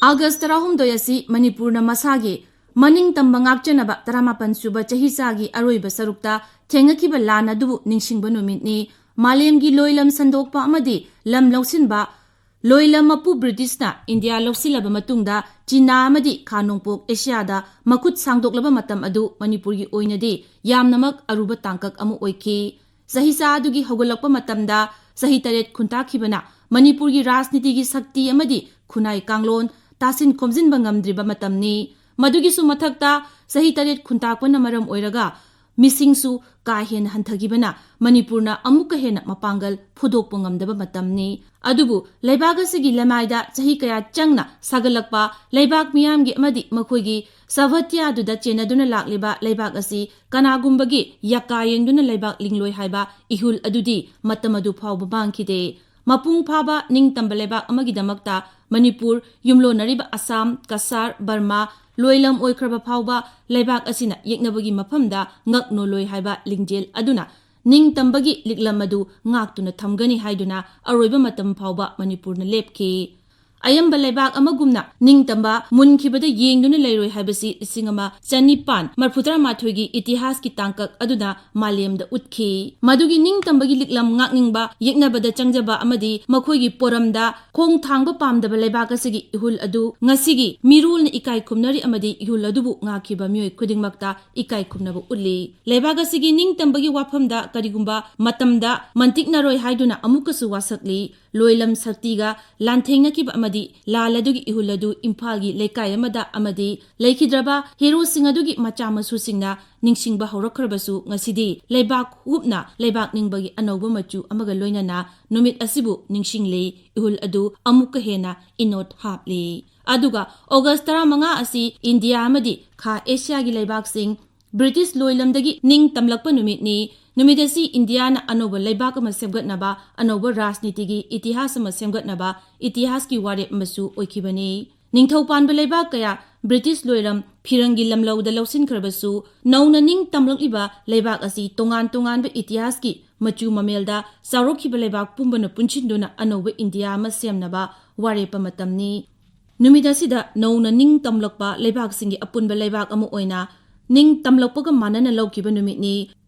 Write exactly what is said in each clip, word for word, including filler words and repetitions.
ꯑꯥꯒꯁ ꯇꯔꯥꯍꯨꯝꯗꯣꯏ ꯑꯁꯤ ꯃꯅꯤꯄꯨꯔꯅ ꯃꯁꯥꯒꯤ ꯃꯅꯤꯡ ꯇꯝꯕ ꯉꯥꯛꯆꯅꯕ ꯇꯔꯥꯃꯥꯄꯟ ꯁꯨꯕ ꯆꯍꯤꯆꯥꯒꯤ ꯑꯔꯣꯏꯕ ꯁꯔꯨꯛꯇ ꯊꯦꯡꯅꯈꯤꯕ ꯂꯥꯟ ꯑꯗꯨꯕꯨ ꯅꯤꯡꯁꯤꯡꯕ ꯅꯨꯃꯤꯠꯅꯤ꯫ ꯃꯥꯂꯦꯝꯒꯤ ꯂꯣꯏꯂꯝ ꯁꯟꯗꯣꯛꯄ ꯑꯃꯗꯤ ꯂꯝ ꯂꯧꯁꯤꯟꯕ, ꯂꯣꯏꯂꯝ ꯃꯄꯨ ꯕ꯭ꯔꯤꯇꯤꯁꯅ ꯏꯟꯗꯤꯌꯥ ꯂꯧꯁꯤꯜꯂꯕ ꯃꯇꯨꯡꯗ ꯆꯤꯅꯥ ꯑꯃꯗꯤ ꯈꯥ ꯅꯣꯡꯄꯣꯛ ꯑꯦꯁꯤꯌꯥꯗ ꯃꯈꯨꯠ ꯁꯥꯡꯗꯣꯛꯂꯕ ꯃꯇꯝ ꯑꯗꯨ ꯃꯅꯤꯄꯨꯔꯒꯤ ꯑꯣꯏꯅꯗꯤ ꯌꯥꯝꯅꯃꯛ ꯑꯔꯨꯕ ꯇꯥꯡꯀꯛ ꯑꯃ ꯑꯣꯏꯈꯤ꯫ ꯆꯍꯤꯆꯥ ꯑꯗꯨꯒꯤ ꯍꯧꯒꯠꯂꯛꯄ ꯃꯇꯝꯗ ꯆꯍꯤ ꯇꯔꯦꯠ ꯈꯨꯟꯇꯥꯛꯈꯤꯕꯅ ꯃꯅꯤꯄꯨꯔꯒꯤ ꯔꯥꯖꯅꯤꯇꯤꯒꯤ ꯁꯛꯇꯤ ꯑꯃꯗꯤ ꯈꯨꯟꯅꯥꯏ ꯀꯥꯡꯂꯣꯟ ꯇꯥꯁꯤꯟ ꯈꯣꯝꯖꯤꯟꯕ ꯉꯝꯗ꯭ꯔꯤꯕ ꯃꯇꯝꯅꯤ꯫ ꯃꯗꯨꯒꯤꯁꯨ ꯃꯊꯛꯇ ꯆꯍꯤ ꯇꯔꯦꯠ ꯈꯨꯟꯇꯥꯛꯄꯅ ꯃꯔꯝ ꯑꯣꯏꯔꯒ ꯃꯤꯁꯤꯡꯁꯨ ꯀꯥ ꯍꯦꯟꯅ ꯍꯟꯊꯈꯤꯕꯅ ꯃꯅꯤꯄꯨꯔꯅ ꯑꯃꯨꯛꯀ ꯍꯦꯟꯅ ꯃꯄꯥꯡꯒꯜ ꯐꯨꯗꯣꯛꯄ ꯉꯝꯗꯕ ꯃꯇꯝꯅꯤ꯫ ꯑꯗꯨꯕꯨ ꯂꯩꯕꯥꯛ ꯑꯁꯤꯒꯤ ꯂꯃꯥꯏꯗ ꯆꯍꯤ ꯀꯌꯥ ꯆꯪꯅ ꯁꯥꯒꯠꯂꯛꯄ ꯂꯩꯕꯥꯛ ꯃꯤꯌꯥꯝꯒꯤ ꯑꯃꯗꯤ ꯃꯈꯣꯏꯒꯤ ꯁꯥꯚꯠꯌꯥꯗꯨꯗ ꯆꯦꯟꯅꯗꯨꯅ ꯂꯥꯛꯂꯤꯕ ꯂꯩꯕꯥꯛ ꯑꯁꯤ ꯀꯅꯥꯒꯨꯝꯕꯒꯤ ꯌꯀꯥ ꯌꯦꯡꯗꯨꯅ ꯂꯩꯕꯥꯛ ꯂꯤꯡꯂꯣꯏ ꯍꯥꯏꯕ ꯏꯍꯨꯜ ꯑꯗꯨꯗꯤ ꯃꯇꯝ ꯑꯗꯨ ꯐꯥꯎꯕ ꯃꯥꯡꯈꯤꯗꯦ꯫ ꯃꯄꯨꯡ ꯐꯥꯕ ꯅꯤꯡꯇꯝꯕ ꯂꯩꯕꯥꯛ ꯑꯃꯒꯤꯗꯃꯛꯇ ꯃꯅꯤꯄꯨꯔ ꯌꯨꯝꯂꯣꯟꯅꯔꯤꯕ ꯑꯁꯥꯝ, ꯀꯁꯥꯔ, ꯕꯔꯃꯥ ꯂꯣꯏꯂꯝ ꯑꯣꯏꯈ꯭ꯔꯕ ꯐꯥꯎꯕ ꯂꯩꯕꯥꯛ ꯑꯁꯤꯅ ꯌꯦꯛꯅꯕꯒꯤ ꯃꯐꯝꯗ ꯉꯛ ꯅꯣꯂꯣꯏ ꯍꯥꯏꯕ ꯂꯤꯡꯖꯦꯜ ꯑꯗꯨꯅ ꯅꯤꯡꯇꯝꯕꯒꯤ ꯂꯤꯛꯂꯝ ꯑꯗꯨ ꯉꯥꯛꯇꯨꯅ ꯊꯝꯒꯅꯤ ꯍꯥꯏꯗꯨꯅ ꯑꯔꯣꯏꯕ ꯃꯇꯝ ꯐꯥꯎꯕ ꯃꯅꯤꯄꯨꯔꯅ ꯂꯦꯞꯈꯤ꯫ ꯑꯌꯥꯝꯕ ꯂꯩꯕꯥꯛ ꯑꯃꯒꯨꯝꯅ ꯅꯤꯡꯇꯝꯕ ꯃꯨꯟꯈꯤꯕꯗ ꯌꯦꯡꯗꯨꯅ ꯂꯩꯔꯣꯏ ꯍꯥꯏꯕꯁꯤ ꯂꯤꯁꯤꯡ ꯑꯃ ꯆꯅꯤꯄꯥꯟ ꯃꯔꯐꯨꯇꯔꯥ ꯃꯥꯊꯣꯏꯒꯤ ꯏꯇꯤꯍꯥꯁꯀꯤ ꯇꯥꯡꯀꯛ ꯑꯗꯨꯅ ꯃꯥꯂꯦꯝꯗ ꯎꯠꯈꯤ꯫ ꯃꯗꯨꯒꯤ ꯅꯤꯡꯇꯝꯕꯒꯤ ꯂꯤꯛꯂꯝ ꯉꯥꯛꯅꯤꯡꯕ, ꯌꯦꯛꯅꯕꯗ ꯆꯪꯖꯕ ꯑꯃꯗꯤ ꯃꯈꯣꯏꯒꯤ ꯄꯣꯔꯝꯗ ꯈꯣꯡ ꯊꯥꯡꯕ ꯄꯥꯝꯗꯕ ꯂꯩꯕꯥꯛ ꯑꯁꯤꯒꯤ ꯏꯍꯨꯜ ꯑꯗꯨ ꯉꯁꯤꯒꯤ ꯃꯤꯔꯣꯜꯅ ꯏꯀꯥꯏ ꯈꯨꯝꯅꯔꯤ ꯑꯃꯗꯤ ꯏꯍꯨꯜ ꯑꯗꯨꯕꯨ ꯉꯥꯛꯈꯤꯕ ꯃꯤꯑꯣꯏ ꯈꯨꯗꯤꯡꯃꯛꯇ ꯏꯀꯥꯏ ꯈꯨꯝꯅꯕ ꯎꯠꯂꯤ꯫ ꯂꯩꯕꯥꯛ ꯑꯁꯤꯒꯤ ꯅꯤꯡꯇꯝꯕꯒꯤ ꯋꯥꯐꯝꯗ ꯀꯔꯤꯒꯨꯝꯕ ꯃꯇꯝꯗ ꯃꯟꯇꯤꯛꯅꯔꯣꯏ ꯍꯥꯏꯗꯨꯅ ꯑꯃꯨꯛꯀꯁꯨ ꯋꯥꯁꯛꯂꯤ꯫ ꯂꯣꯏꯂꯝ ꯁꯛꯇꯤꯒ ꯂꯥꯟꯊꯦꯡꯅꯈꯤꯕ ꯑꯃꯗꯤ ꯂꯥꯜ ꯑꯗꯨꯒꯤ ꯏꯍꯨꯜ ꯑꯗꯨ ꯏꯝꯐꯥꯜꯒꯤ ꯂꯩꯀꯥꯏ ꯑꯃꯗ ꯑꯃꯗꯤ ꯂꯩꯈꯤꯗ꯭ꯔꯕ ꯍꯦꯔꯣꯁꯤꯡ ꯑꯗꯨꯒꯤ ꯃꯆꯥ ꯃꯁꯨꯁꯤꯡꯅ ꯅꯤꯡꯁꯤꯡꯕ ꯍꯧꯔꯛꯈ꯭ꯔꯕꯁꯨ ꯉꯁꯤꯗꯤ ꯂꯩꯕꯥꯛ ꯍꯨꯞꯅ ꯂꯩꯕꯥꯛ ꯅꯤꯡꯕꯒꯤ ꯑꯅꯧꯕ ꯃꯆꯨ ꯑꯃꯒ ꯂꯣꯏꯅꯅ ꯅꯨꯃꯤꯠ ꯑꯁꯤꯕꯨ ꯅꯤꯡꯁꯤꯡꯂꯤ꯫ ꯏꯍꯨꯜ ꯑꯗꯨ ꯑꯃꯨꯛꯀ ꯍꯦꯟꯅ ꯏꯅꯣꯠ ꯍꯥꯞꯂꯤ꯫ ꯑꯗꯨꯒ ꯑꯣꯒꯁ ꯇꯔꯥꯃꯉꯥ ꯑꯁꯤ ꯏꯟꯗꯤꯌꯥ ꯑꯃꯗꯤ ꯈꯥ ꯑꯦꯁꯤꯌꯥꯒꯤ ꯂꯩꯕꯥꯛꯁꯤꯡ ꯕ꯭ꯔꯤꯇꯤꯁ ꯂꯣꯏꯂꯝꯗꯒꯤ ꯅꯤꯡ ꯇꯝꯂꯛꯄ ꯅꯨꯃꯤꯠꯅꯤ꯫ ꯅꯨꯃꯤꯠ ꯑꯁꯤ ꯏꯟꯗꯤꯌꯥꯅ ꯑꯅꯧꯕ ꯂꯩꯕꯥꯛ ꯑꯃ ꯁꯦꯝꯒꯠꯅꯕ, ꯑꯅꯧꯕ ꯔꯥꯖꯅꯤꯇꯤꯒꯤ ꯏꯇꯤꯍꯥꯁ ꯑꯃ ꯁꯦꯝꯒꯠꯅꯕ ꯏꯇꯤꯍꯥꯁꯀꯤ ꯋꯥꯔꯦꯞ ꯑꯃꯁꯨ ꯑꯣꯏꯈꯤꯕꯅꯤ꯫ ꯅꯤꯡꯊꯧ ꯄꯥꯟꯕ ꯂꯩꯕꯥꯛ ꯀꯌꯥ ꯕ꯭ꯔꯤꯇꯤꯁ ꯂꯣꯏꯔꯝ ꯐꯤꯔꯪꯒꯤ ꯂꯝꯂꯧꯗ ꯂꯧꯁꯤꯟꯈ꯭ꯔꯕꯁꯨ, ꯅꯧꯅ ꯅꯤꯡ ꯇꯝꯂꯛꯂꯤꯕ ꯂꯩꯕꯥꯛ ꯑꯁꯤ ꯇꯣꯉꯥꯟ ꯇꯣꯉꯥꯟꯕ ꯏꯇꯤꯍꯥꯁꯀꯤ ꯃꯆꯨ ꯃꯃꯦꯜꯗ ꯆꯥꯎꯔꯛꯈꯤꯕ ꯂꯩꯕꯥꯛ ꯄꯨꯝꯕꯅ ꯄꯨꯟꯁꯤꯟꯗꯨꯅ ꯑꯅꯧꯕ ꯏꯟꯗꯤꯌꯥ ꯑꯃ ꯁꯦꯝꯅꯕ ꯋꯥꯔꯦꯞꯄ ꯃꯇꯝꯅꯤ꯫ ꯅꯨꯃꯤꯠ ꯑꯁꯤꯗ ꯅꯧꯅ ꯅꯤꯡ ꯇꯝꯂꯛꯄ ꯂꯩꯕꯥꯛꯁꯤꯡꯒꯤ ꯑꯄꯨꯟꯕ ꯂꯩꯕꯥꯛ ꯑꯃ ꯑꯣꯏꯅ ꯅꯤꯡ ꯇꯝꯂꯛꯄꯒ ꯃꯥꯟꯅꯅ ꯂꯧꯈꯤꯕ ꯅꯨꯃꯤꯠꯅꯤ꯫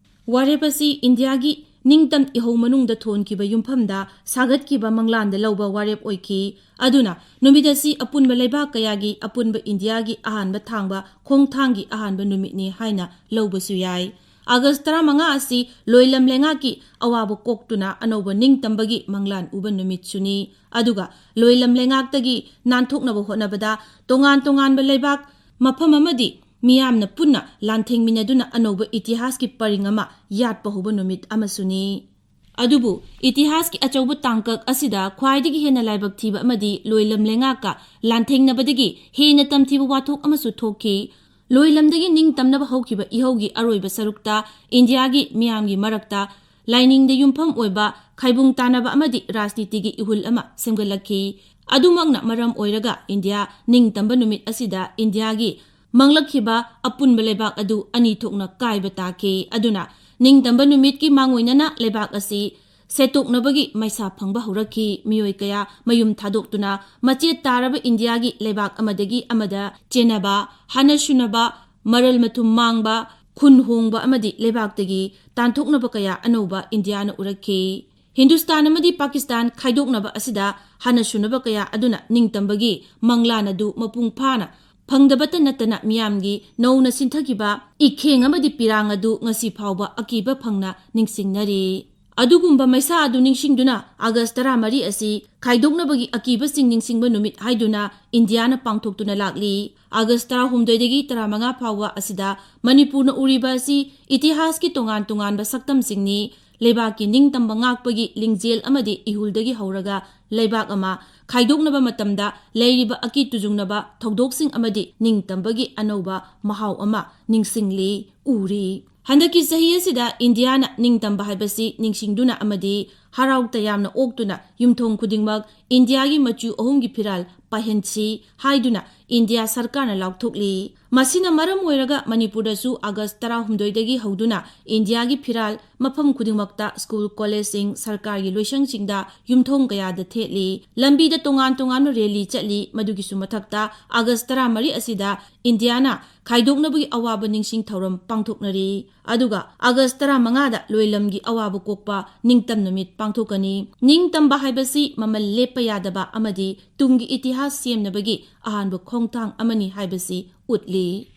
ꯋꯥꯔꯦꯞ ꯑꯁꯤ ꯏꯟꯗꯤꯌꯥꯒꯤ ꯅꯤꯡꯇꯝ ꯏꯍꯧ ꯃꯅꯨꯡꯗ ꯊꯣꯟꯈꯤꯕ ꯌꯨꯝꯐꯝꯗ ꯁꯥꯒꯠꯈꯤꯕ ꯃꯪꯂꯥꯟꯗ ꯂꯧꯕ ꯋꯥꯔꯦꯞ ꯑꯣꯏꯈꯤ꯫ ꯑꯗꯨꯅ ꯅꯨꯃꯤꯠ ꯑꯁꯤ ꯑꯄꯨꯟꯕ ꯂꯩꯕꯥꯛ ꯀꯌꯥꯒꯤ ꯑꯄꯨꯟꯕ ꯏꯟꯗꯤꯌꯥꯒꯤ ꯑꯍꯥꯟꯕ ꯊꯥꯡꯕ ꯈꯣꯡꯊꯥꯡꯒꯤ ꯑꯍꯥꯟꯕ ꯅꯨꯃꯤꯠꯅꯤ ꯍꯥꯏꯅ ꯂꯧꯕꯁꯨ ꯌꯥꯏ꯫ ꯑꯥꯒꯁ ꯇꯔꯥꯃꯉꯥ ꯑꯁꯤ ꯂꯣꯏꯂꯝ ꯂꯩꯉꯥꯛꯀꯤ ꯑꯋꯥꯕ ꯀꯣꯛꯇꯨꯅ ꯑꯅꯧꯕ ꯅꯤꯡꯇꯝꯕꯒꯤ ꯃꯪꯂꯥꯟ ꯎꯕ ꯅꯨꯃꯤꯠꯁꯨꯅꯤ꯫ ꯑꯗꯨꯒ ꯂꯣꯏꯂꯝ ꯂꯩꯉꯥꯛꯇꯒꯤ ꯅꯥꯟꯊꯣꯛꯅꯕ ꯍꯣꯠꯅꯕꯗ ꯇꯣꯉꯥꯟ ꯇꯣꯉꯥꯟꯕ ꯂꯩꯕꯥꯛ, ꯃꯐꯝ ꯑꯃꯗꯤ ꯃꯤꯌꯥꯝꯅ ꯄꯨꯟꯅ ꯂꯥꯟꯊꯦꯡꯃꯤꯟꯅꯗꯨꯅ ꯑꯅꯧꯕ ꯏꯇꯤꯍꯥꯁꯀꯤ ꯄꯔꯤꯡ ꯑꯃ ꯌꯥꯠꯄ ꯍꯧꯕ ꯅꯨꯃꯤꯠ ꯑꯃꯁꯨꯅꯤ꯫ ꯑꯗꯨꯕꯨ ꯏꯇꯤꯍꯥꯁꯀꯤ ꯑꯆꯧꯕ ꯇꯥꯡꯀꯛ ꯑꯁꯤꯗ ꯈ꯭ꯋꯥꯏꯗꯒꯤ ꯍꯦꯟꯅ ꯂꯥꯏꯕꯛ ꯊꯤꯕ ꯑꯃꯗꯤ ꯂꯣꯏꯂꯝ ꯂꯩꯉꯥꯛꯀ ꯂꯥꯟꯊꯦꯡꯅꯕꯗꯒꯤ ꯍꯦꯟꯅ ꯇꯝꯊꯤꯕ ꯋꯥꯊꯣꯛ ꯑꯃꯁꯨ ꯊꯣꯛꯈꯤ꯫ ꯂꯣꯏꯂꯝꯗꯒꯤ ꯅꯤꯡꯇꯝꯅꯕ ꯍꯧꯈꯤꯕ ꯏꯍꯧꯒꯤ ꯑꯔꯣꯏꯕ ꯁꯔꯨꯛꯇ ꯏꯟꯗꯤꯌꯥꯒꯤ ꯃꯤꯌꯥꯝꯒꯤ ꯃꯔꯛꯇ ꯂꯥꯏꯅꯤꯡꯗ ꯌꯨꯝꯐꯝ ꯑꯣꯏꯕ ꯈꯥꯏꯕꯨꯡ ꯇꯥꯅꯕ ꯑꯃꯗꯤ ꯔꯥꯖꯅꯤꯇꯤꯒꯤ ꯏꯍꯨꯜ ꯑꯃ ꯁꯦꯝꯒꯠꯂꯛꯈꯤ꯫ ꯑꯗꯨꯃꯛꯅ ꯃꯔꯝ ꯑꯣꯏꯔꯒ ꯏꯟꯗꯤꯌꯥ ꯅꯤꯡꯇꯝꯕ ꯅꯨꯃꯤꯠ ꯑꯁꯤꯗ ꯏꯟꯗꯤꯌꯥꯒꯤ ꯃꯥꯡꯂꯛꯈꯤꯕ ꯑꯄꯨꯟꯕ ꯂꯩꯕꯥꯛ ꯑꯗꯨ ꯑꯅꯤ ꯊꯣꯛꯅ ꯀꯥꯏꯕ ꯇꯥꯈꯤ꯫ ꯑꯗꯨꯅ ꯅꯤꯡꯇꯝꯕ ꯅꯨꯃꯤꯠꯀꯤ ꯃꯥꯡꯑꯣꯏꯅꯅ ꯂꯩꯕꯥꯛ ꯑꯁꯤ ꯁꯦꯠꯇꯣꯛꯅꯕꯒꯤ ꯃꯩꯁꯥ ꯐꯪꯕ ꯍꯧꯔꯛꯈꯤ꯫ ꯃꯤꯑꯣꯏ ꯀꯌꯥ ꯃꯌꯨꯝ ꯊꯥꯗꯣꯛꯇꯨꯅ ꯃꯆꯦꯠ ꯇꯥꯔꯕ ꯏꯟꯗꯤꯌꯥꯒꯤ ꯂꯩꯕꯥꯛ ꯑꯃꯗꯒꯤ ꯑꯃꯗ ꯆꯦꯟꯅꯕ, ꯍꯥꯟꯅ ꯁꯨꯅꯕ, ꯃꯔꯜ ꯃꯊꯨꯝ ꯃꯥꯡꯕ, ꯈꯨꯟ ꯍꯣꯡꯕ ꯑꯃꯗꯤ ꯂꯩꯕꯥꯛꯇꯒꯤ ꯇꯥꯟꯊꯣꯛꯅꯕ ꯀꯌꯥ ꯑꯅꯧꯕ ꯏꯟꯗꯤꯌꯥꯅ ꯎꯔꯛꯈꯤ꯫ ꯍꯤꯟꯗꯨꯁꯇꯥꯟ ꯑꯃꯗꯤ ꯄꯥꯀꯤꯁꯇꯥꯟ ꯈꯥꯏꯗꯣꯛꯅꯕ ꯑꯁꯤꯗ ꯍꯥꯟꯅ ꯁꯨꯅꯕ ꯀꯌꯥ ꯑꯗꯨꯅ ꯅꯤꯡꯇꯝꯕꯒꯤ ꯃꯪꯂꯥꯟ ꯑꯗꯨ ꯃꯄꯨꯡ ꯐꯥꯅ ꯐꯪꯗꯕꯇ ꯅꯠꯇꯅ ꯃꯤꯌꯥꯝꯒꯤ ꯅꯧꯅ ꯁꯤꯟꯊꯈꯤꯕ ꯏꯈꯦꯡ ꯑꯃꯗꯤ ꯄꯤꯔꯥꯡ ꯑꯗꯨ ꯉꯁꯤ ꯐꯥꯎꯕ ꯑꯀꯤꯕ ꯐꯪꯅ ꯅꯤꯡꯁꯤꯡꯅꯔꯤ꯫ ꯑꯗꯨꯒꯨꯝꯕ ꯃꯩꯁꯥ ꯑꯗꯨ ꯅꯤꯡꯁꯤꯡꯗꯨꯅ ꯑꯥꯒꯁ ꯇꯔꯥꯃꯔꯤ ꯑꯁꯤ ꯈꯥꯏꯗꯣꯛꯅꯕꯒꯤ ꯑꯀꯤꯕꯁꯤꯡ ꯅꯤꯡꯁꯤꯡꯕ ꯅꯨꯃꯤꯠ ꯍꯥꯏꯗꯨꯅ ꯏꯟꯗꯤꯌꯥꯅ ꯄꯥꯡꯊꯣꯛꯇꯨꯅ ꯂꯥꯛꯂꯤ꯫ ꯑꯥꯒꯁ ꯇꯔꯥꯍꯨꯝꯗꯣꯏꯗꯒꯤ ꯇꯔꯥꯃꯉꯥ ꯐꯥꯎꯕ ꯑꯁꯤꯗ ꯃꯅꯤꯄꯨꯔꯅ ꯎꯔꯤꯕ ꯑꯁꯤ ꯏꯇꯤꯍꯥꯁꯀꯤ ꯇꯣꯉꯥꯟ ꯇꯣꯉꯥꯟꯕ ꯁꯛꯇꯝꯁꯤꯡꯅꯤ꯫ ꯂꯩꯕꯥꯛꯀꯤ ꯅꯤꯡꯇꯝꯕ ꯉꯥꯛꯄꯒꯤ ꯂꯤꯡꯖꯦꯜ ꯑꯃꯗꯤ ꯏꯍꯨꯜꯗꯒꯤ ꯍꯧꯔꯒ ꯂꯩꯕꯥꯛ ꯑꯃ ꯈꯥꯏꯗꯣꯛꯅꯕ ꯃꯇꯝꯗ ꯂꯩꯔꯤꯕ ꯑꯀꯤ ꯇꯨꯖꯨꯡꯅꯕ ꯊꯧꯗꯣꯛꯁꯤꯡ ꯑꯃꯗꯤ ꯅꯤꯡꯇꯝꯕꯒꯤ ꯑꯅꯧꯕ ꯃꯍꯥꯎ ꯑꯃ ꯅꯤꯡꯁꯤꯡꯂꯤ, ꯎꯔꯤ꯫ ꯍꯟꯗꯛꯀꯤ ꯆꯍꯤ ꯑꯁꯤꯗ ꯏꯟꯗꯤꯌꯥꯅ ꯅꯤꯡꯇꯝꯕ ꯍꯥꯏꯕꯁꯤ ꯅꯤꯡꯁꯤꯡꯗꯨꯅ ꯑꯃꯗꯤ ꯍꯔꯥꯎ ꯇꯌꯥꯝꯅ ꯑꯣꯛꯇꯨꯅ ꯌꯨꯝꯊꯣꯡ ꯈꯨꯗꯤꯡꯃꯛ ꯏꯟꯗꯤꯌꯥꯒꯤ ꯃꯆꯨ ꯑꯍꯨꯝꯒꯤ ꯐꯤꯔꯥꯜ ꯄꯥꯏꯍꯟꯁꯤ ꯍꯥꯏꯗꯨꯅ ꯏꯟꯗꯤꯌꯥ ꯁꯔꯀꯥꯔꯅ ꯂꯥꯎꯊꯣꯛꯂꯤ꯫ ꯃꯁꯤꯅ ꯃꯔꯝ ꯑꯣꯏꯔꯒ ꯃꯅꯤꯄꯨꯔꯗꯁꯨ ꯑꯥꯒꯁ ꯇꯔꯥꯍꯨꯝꯗꯣꯏꯗꯒꯤ ꯍꯧꯗꯨꯅ ꯏꯟꯗꯤꯌꯥꯒꯤ ꯐꯤꯔꯥꯜ ꯃꯐꯝ ꯈꯨꯗꯤꯡꯃꯛꯇ ꯁ꯭ꯀꯨꯜ, ꯀꯣꯂꯦꯖꯁꯤꯡ, ꯁꯔꯀꯥꯔꯒꯤ ꯂꯣꯏꯁꯪꯁꯤꯡꯗ ꯌꯨꯝꯊꯣꯡ ꯀꯌꯥꯗ ꯊꯦꯠꯂꯤ꯫ ꯂꯝꯕꯤꯗ ꯇꯣꯉꯥꯟ ꯇꯣꯉꯥꯟꯕ ꯔꯦꯂꯤ ꯆꯠꯂꯤ꯫ ꯃꯗꯨꯒꯤꯁꯨ ꯃꯊꯛꯇ ꯑꯥꯒꯁ ꯇꯔꯥꯃꯔꯤ ꯑꯁꯤꯗ ꯏꯟꯗꯤꯌꯥꯅ ꯈꯥꯏꯗꯣꯛꯅꯕꯒꯤ ꯑꯋꯥꯕ ꯅꯤꯡꯁꯤꯡ ꯊꯧꯔꯝ ꯄꯥꯡꯊꯣꯛꯅꯔꯤ꯫ ꯑꯗꯨꯒ ꯑꯥꯒꯁ ꯇꯔꯥꯃꯉꯥꯗ ꯂꯣꯏꯂꯝꯒꯤ ꯑꯋꯥꯕ ꯀꯣꯛꯄ ꯅꯤꯡꯇꯝ ꯅꯨꯃꯤꯠ ꯄꯥꯡꯊꯣꯛꯀꯅꯤ꯫ ꯅꯤꯡꯇꯝꯕ ꯍꯥꯏꯕꯁꯤ ꯃꯃꯜ ꯂꯦꯞꯄ ꯌꯥꯗꯕ ꯑꯃꯗꯤ ꯇꯨꯡꯒꯤ ꯏꯇꯤꯍꯥꯁ ꯁꯦꯝꯅꯕꯒꯤ ꯑꯍꯥꯟꯕ ꯈꯣꯡꯊꯥꯡ ꯑꯃꯅꯤ ꯍꯥꯏꯕꯁꯤ ꯎꯠꯂꯤ꯫